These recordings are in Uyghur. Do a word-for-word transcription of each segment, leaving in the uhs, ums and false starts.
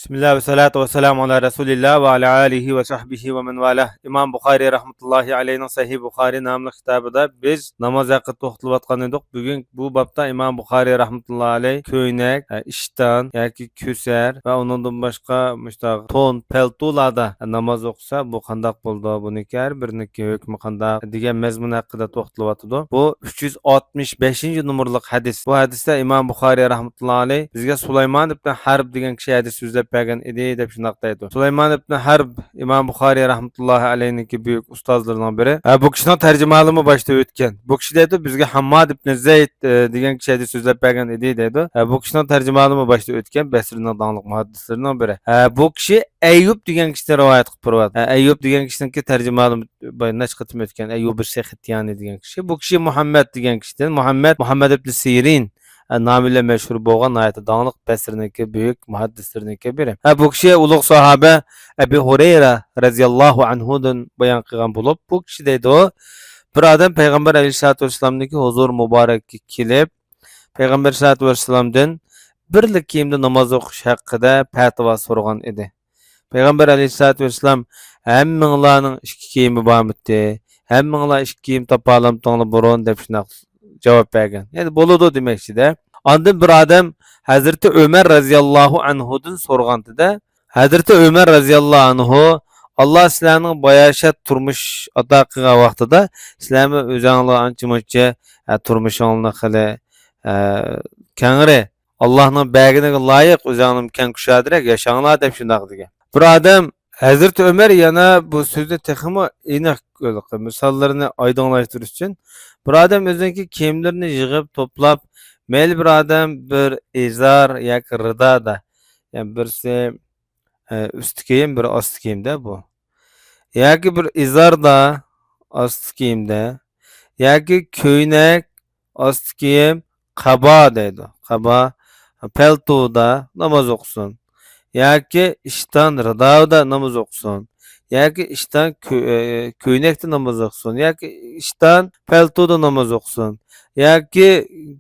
بىسمىللا ۋە سالاتۇ ۋە سالامۇ ئالا رەسۇلىللا ۋە ئالا ئالىھى ۋە سەھبىھى ۋە مەن ۋالا. ئىمام بۇخارىي رەھمەتۇللاھى ئەلەيھىنىڭ سەھىھ بۇخارىي ناملىق كىتابىدا بىز ناماز ھەققىدە توختىلىۋاتقان ئىدۇق. بۈگۈن بۇ بابتا ئىمام بۇخارىي رەھمەتۇللاھى ئەلەيھ كۆينەك، ئە، ئىشتان ياكى كۆسەر ۋە ئۇنىڭدىن باشقا مۇشتاق تون، پەلتولاردا ناماز ئوقۇسا، بۇ قانداق بولىدۇ؟ بۇنىڭكى ھەر بىرىنىڭكى ھۆكمى قانداق دېگەن مەزمۇن ھەققىدە توختىلىۋاتىدۇ. بۇ ئۈچ يۈز ئاتمىش بەشىنچى نومۇرلۇق ھەدىس. بۇ ھەدىستە ئىمام بۇخارىي رەھمەتۇللاھى ئەلەيھ بىزگە سۇلايمان ئىبن ھەرب دېگەن كىشى ھەدىس سۆزلەپ بەرگەن ئىدى، دەپ شۇنداق دەيدۇ. سۇلايمان ئىبن ھەرب ئىمام بۇخارىي رەھمەتۇللاھى ئەلەيھنىڭكى بۈيۈك ئۇستازلىرىنىڭ بىرى. ھە، بۇ كىشىنىڭ تەرجىمىھالىمۇ باشتا ئۆتكەن. بۇ كىشى دەيدۇ، بىزگە ھامماد ئىبن زەيد، ئە، دېگەن كىشى ھەدىس سۆزلەپ بەرگەن ئىدى، دەيدۇ. ھە، بۇ كىشىنىڭ تەرجىمىھالىمۇ باشتا ئۆتكەن، بەسرىنىڭ داڭلىق مۇھەددىسلىرىنىڭ بىرى. ھە، بۇ كىشى ئەييۇب دېگەن كىشىدىن رىۋايەت قىلىپ بېرىۋاتىدۇ. ھە، ئەييۇب دېگەن كىشىنىڭكى تەرجىمىھالىمۇ بايا نەچچە قېتىم ئۆتكەن، ئەييۇب سېختىيانى دېگەن كىشى. بۇ كىشى مۇھەممەد دېگەن كىشىدىن، مۇھەممەد، مۇھەممەد ئىبن سىرىن، ئە، نامى بىلەن مەشھۇر بولغان ناھايىتى داڭلىق بەسرىنىڭكى بۈيۈك مۇھەددىسلىرىنىڭكى بىرى. ھە، بۇ كىشى ئۇلۇغ ساھابە ئەبى ھۇرەيرە رەزىياللاھۇ ئەنھۇدىن بايان قىلغان بولۇپ، بۇ كىشى دەيدۇ، بىر ئادەم پەيغەمبەر ئەلەيھىسسالاتۇ ۋەسسالامنىڭكى ھۇزۇر مۇبارەككە كېلىپ، پەيغەمبەر ئەلەيھىسسالاتۇ ۋەسسالامدىن بىرلا كىيىمدە ناماز ئوقۇش ھەققىدە پەتىۋا سورىغان ئىدى. پەيغەمبەر ئەلەيھىسسالاتۇ ۋەسسالام، «ھەممىڭلارنىڭ ئىككى كىيىمى بارمىتى؟ ھەممىڭلار ئىككى كىيىم تاپالامتىڭلار بۇرۇن؟» دەپ شۇنداق جاۋاب بەرگەن. يەنى بولىدۇ دېمەكچىدە. ئاندىن بىر ئادەم ھەزرىتى ئۆمەر رەزىياللاھۇ ئەنھۇدىن سورىغانتىدە، ھەزرىتى ئۆمەر رەزىياللاھۇ ئەنھۇ، «ئاللا سىلەرنىڭ باياشات تۇرمۇش ئاتا قىلغان ۋاقتىدا سىلەرمۇ ئۆزۈڭلار ئانچە-مۇنچە، ئە، تۇرمۇشۇڭلارنى خېلى، ئە، كەڭرى، ئاللانىڭ بەرگىنىگە لايىق، ئۆزۈڭلارمۇ كەڭ كۇشادىرەك ياشاڭلار» دەپ شۇنداق دېگەن. بىر ئادەم، ھەزرىتى ئۆمەر يەنە بۇ سۆزنى تېخىمۇ ئېنىق، مىساللىرىنى ئايدىڭلاشتۇرۇش ئۈچۈن، بىر ئادەم ئۆزىنىڭكى كىيىملىرىنى يىغىپ، توپلاپ، مەيلى بىر ئادەم بىر ئىزار ياكى رىدادا، يەنى بىرسى، ئە، ئۈستى كىيىم، بىرى ئاستى كىيىمدە بۇ. ياكى بىر ئىزاردا، ئاستى كىيىمدە، ياكى كۆينەك، ئاستى كىيىم، قابا دەيدۇ. قابا، پەلتودا ناماز ئوقۇسۇن. ياكى ئىشتان رىدادا ناماز ئوقۇسۇن. ياكى ئىشتان كۆ-، ئە، كۆينەكتە ناماز ئوقۇسۇن. ياكى ئىشتان پەلتودا ناماز ئوقۇسۇن. ياكى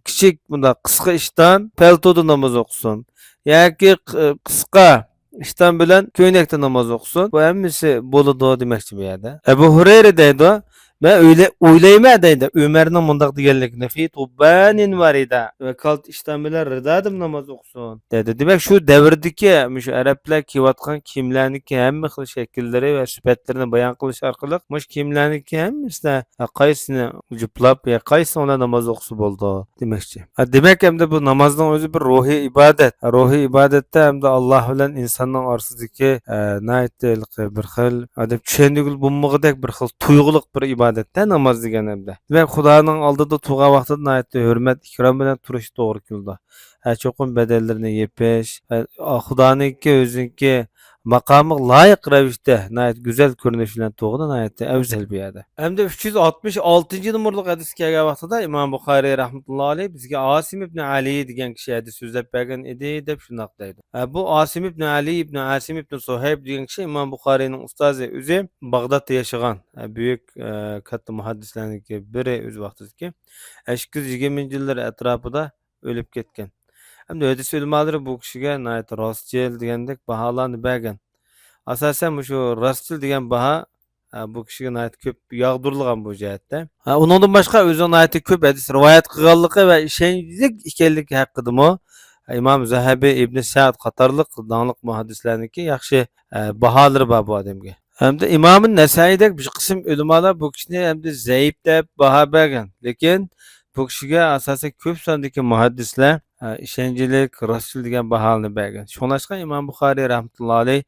كىچىك، بۇنداق قىسقا ئىشتان پەلتودا ناماز ئوقۇسۇن. ياكى ق-، قىسقا ئىشتان بىلەن كۆينەكتە ناماز ئوقۇسۇن. بۇ ھەممىسى بولىدۇ دېمەكچى بۇ يەردە. ئەبۇ ھۇرەيرە دەيدۇ، مەن ئۆيلە-، ئويلايمەن دەيدۇ، ئۆمەرنىڭ مۇنداق دېگەنلىكىنى، «فى ثوبان وردا»، ۋەكالىتەن ئىشتان بىلەن رىدادا ناماز ئوقۇسۇن دەيدۇ. دېمەك، شۇ دەۋردىكى مۇشۇ ئەرەبلەر كىيىۋاتقان كىيىملەرنىڭكى ھەممە خىل شەكىللىرى ۋە سۈپەتلىرىنى بايان قىلىش ئارقىلىق، مۇشۇ كىيىملەرنىڭكى ھەممىسىدە قايسىنى جۇپلاپ يا قايسىنىڭ بىلەن ناماز ئوقۇسا بولىدۇ دېمەكچى. ھە، دېمەك، ئەمدى بۇ نامازنىڭ ئۆزى بىر روھىي ئىبادەت. روھىي ئىبادەتتە ئەمدى ئاللا بىلەن ئىنساننىڭ ئارىسىدىكى، ئە، ناھايىتى ھېلىقى بىر خىل، ئادەم چۈشەندۈرگىلى بولمىغۇدەك بىر خىل تۇيغۇلۇق بىر ئىبادەتتە ناماز دېگەن ئەمدى. دېمەك، خۇدانىڭ ئالدىدا تۇرغان ۋاقتىدا ناھايىتى ھۆرمەت، ئىكرام بىلەن تۇرۇشقا توغرا كېلىدۇ. ھە، چوقۇم بەدەنلىرىنى يېپىش، ھە، خۇدانىڭكى ئۆزىنىڭكى ماقامىغا لايىق رەۋىشتە ناھايىتى گۈزەل كۆرۈنۈش بىلەن تۇرغىنى ناھايىتى ئەۋزەل بۇ يەردە. ئەمدى ئۈچ يۈز ئاتمىش ئالتىنچى نومۇرلۇق ھەدىسكە كەلگەن ۋاقتىدا ئىمام بۇخارىي رەھمەتۇللا ئەلەيھ بىزگە ئاسىم ئىبن ئەلى دېگەن كىشى ھەدىس سۆزلەپ بەرگەن ئىدى، دەپ شۇنداق دەيدۇ. ھە، بۇ ئاسىم ئىبن ئەلى ئىبن ئاسىم ئىبن سۇھەيب دېگەن كىشى ئىمام بۇخارىينىڭ ئۇستازى، ئۆزى باغدادتا ياشىغان، ھە، بۈيۈك، ئە، كاتتا مۇھەددىسلەرنىڭكى بىرى ئۆز ۋاقتىدىكى. ئىككى يۈز يىگىرمىنچى يىللىرى ئەتراپىدا ئۆلۈپ كەتكەن. ئەمدى ھەدىس ئۆلىمالىرى بۇ كىشىگە ناھايىتى راستچىل دېگەندەك باھالارنى بەرگەن. ئاساسەن مۇشۇ راستچىل دېگەن باھا، ئە، بۇ كىشىگە ناھايىتى كۆپ ياغدۇرۇلغان بۇ جەھەتتە. ھە، ئۇنىڭدىن باشقا ئۆزىنىڭ ناھايىتى كۆپ ھەدىس رىۋايەت قىلغانلىقى ۋە ئىشەنچلىك ئىكەنلىكى ھەققىدىمۇ ئىمام زەھەبى، ئىبن سەئد قاتارلىق داڭلىق مۇھەددىسلەرنىڭكى ياخشى، ئە، باھالىرى بار بۇ ئادەمگە. ھەمدە ئىمام نەسەئىدەك بىر قىسىم ئۆلىمالار بۇ كىشىنى ئەمدى زەئىپ دەپ باھا بەرگەن. لېكىن بۇ كىشىگە ئاساسەن كۆپ ساندىكى مۇھەددىسلەر، ئە، ئىشەنچلىك، راستچىل دېگەن باھالارنى بەرگەن. شۇڭلاشقا ئىمام بۇخارىي رەھمەتۇللا ئەلەيھ،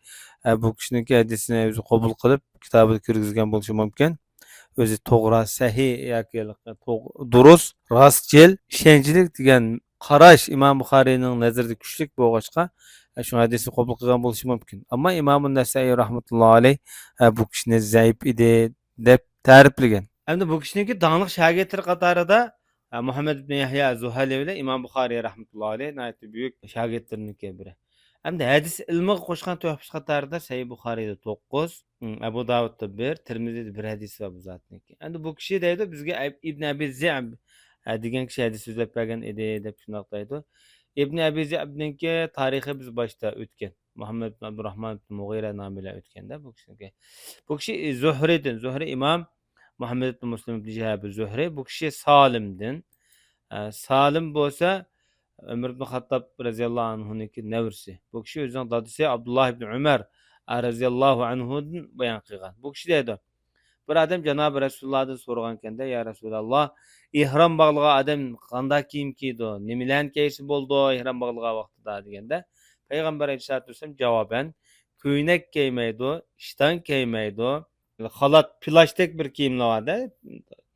ئە، بۇ كىشىنىڭكى ھەدىسىنى ئۆزى قوبۇل قىلىپ، كىتابىدا كىرگۈزگەن بولۇشى مۇمكىن. ئۆزى توغرا، سەھىھ ياكى توغ-، دۇرۇس، راستچىل، ئىشەنچلىك دېگەن قاراش ئىمام بۇخارىينىڭ نەزىرىدە كۈچلۈك بولغاچقا، ئە، شۇ ھەدىسنى قوبۇل قىلغان بولۇشى مۇمكىن. ئەمما ئىمام نەسەئىي رەھمەتۇللا ئەلەيھ، ئە، بۇ كىشىنى زەئىپ ئىدى دەپ تەرىپلىگەن. ئەمدى بۇ كىشىنىڭكى داڭلىق شاگىرتلىرى قاتارىدا، ئە، مۇھەممەد ئىبن يەھيا زۇھەلى بىلەن ئىمام بۇخارىي رەھمەتۇللا ئەلەيھ ناھايىتى بۈيۈك شاگىرتلىرىنىڭكى بىرى. ئەمدى ھەدىس ئىلمىغا قوشقان تۆھپىسى قاتارىدا سەھىھ بۇخارىيدا توققۇز، ئەبۇ داۋۇدتا بىر، تىرمىزىدە بىر ھەدىس بار بۇ زاتنىڭكى. ئەمدى بۇ كىشى دەيدۇ، بىزگە ئەب-، ئىبن ئەبى زىئب، ئە، دېگەن كىشى ھەدىس سۆزلەپ بەرگەن ئىدى، دەپ شۇنداق دەيدۇ. ئىبن ئەبى زىئبنىڭكى تارىخى بىز باشتا ئۆتكەن. مۇھەممەد ئىبن ئابدۇراھمان ئىبن مۇغىرە نامى بىلەن ئۆتكەندە بۇ كىشىنىڭكى. بۇ كىشى زۇھرىدىن، زۇھرى ئىمام مۇھەممەد ئىبن مۇسلىم ئىبن شىھاب زۇھرى، بۇ كىشى سالىمدىن، ئە، سالىم بولسا ئۆمەر ئىبن خاتتاب رەزىياللاھۇ ئەنھۇنىڭكى نەۋرىسى. بۇ كىشى ئۆزىنىڭ دادىسى ئابدۇللاھ ئىبن ئۆمەر، ئە، رەزىياللاھۇ ئەنھۇدىن بايان قىلغان. بۇ كىشى دەيدۇ، بىر ئادەم جانابى رەسۇلۇللاھدىن سورىغانكەندە، يا رەسۇلاللاھ، ئېھرام باغلىغان ئادەم قانداق كىيىم كىيىدۇ؟ نېمىلەرنى كىيسە بولىدۇ ئېھرام باغلىغان ۋاقتىدا؟ دېگەندە، پەيغەمبەر ئەلەيھىسسالاتۇ ۋەسسالام جاۋابەن، كۆينەك كىيمەيدۇ، ئىشتان كىيمەيدۇ، خالات، پلاستىك بىر كىيىملەر بار-دە،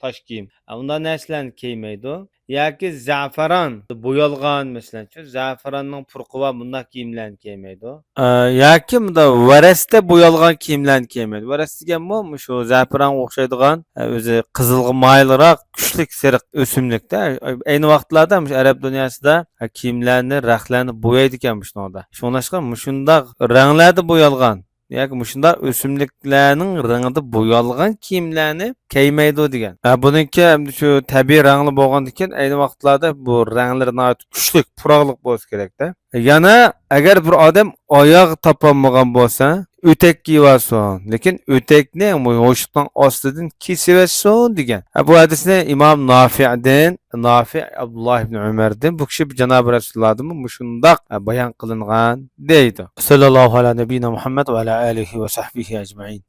تاش كىيىم. ئۇنداق نەرسىلەرنى كىيمەيدۇ. ياكى زەفەران بويالغان، مەسىلەن، شۇ زەفەراننىڭ پۇرىقى بار، بۇنداق كىيىملەرنى كىيمەيدۇ. ئە، ياكى مۇنداق ۋەرەستە بويالغان كىيىملەرنى كىيمەيدۇ. ۋەرەستە دېگەنمۇ مۇشۇ زەفەرانغا ئوخشايدىغان، ئە، ئۆزى قىزىلغا مايىلراق، كۈچلۈك سېرىق ئۆسۈملۈكتە. ئەينى ۋاقىتلاردا مۇشۇ ئەرەب دۇنياسىدا، ئە، كىيىملەرنى، رەختلەرنى بويايدىكەن مۇشۇنىڭدا. شۇڭلاشقا مۇشۇنداق رەڭلەردە بويالغان ياكى مۇشۇنداق ئۆسۈملۈكلەرنىڭ رېڭىدە بويالغان كىيىملەرنى كىيمەيدۇ دېگەن. ھە، بۇنىڭكى ئەمدى شۇ تەبىئىي رەڭلى بولغاندىكىن، ئەينى ۋاقىتلاردا بۇ رەڭلىرى ناھايىتى كۈچلۈك، پۇراقلىق بولسا كېرەكتە. يەنە ئەگەر بىر ئادەم ئاياغ تاپالمىغان بولسا، ئۆتەك كىيىۋالسۇن. لېكىن ئۆتەكنى ھوشۇقنىڭ ئاستىدىن كېسىۋەتسۇن دېگەن. ھە، بۇ ھەدىسنى ئىمام نافىئدىن، نافىئ ئابدۇللاھ ئىبن ئۆمەردىن، بۇ كىشى جانابى رەسۇلۇللاھدىنمۇ مۇشۇنداق، ھە، بايان قىلىنغان دەيدۇ. سەللەللاھۇ ئەلا نەبىينا مۇھەممەد ۋە ئەلا ئالىھى ۋە سەھبىھى ئەجمەئىن.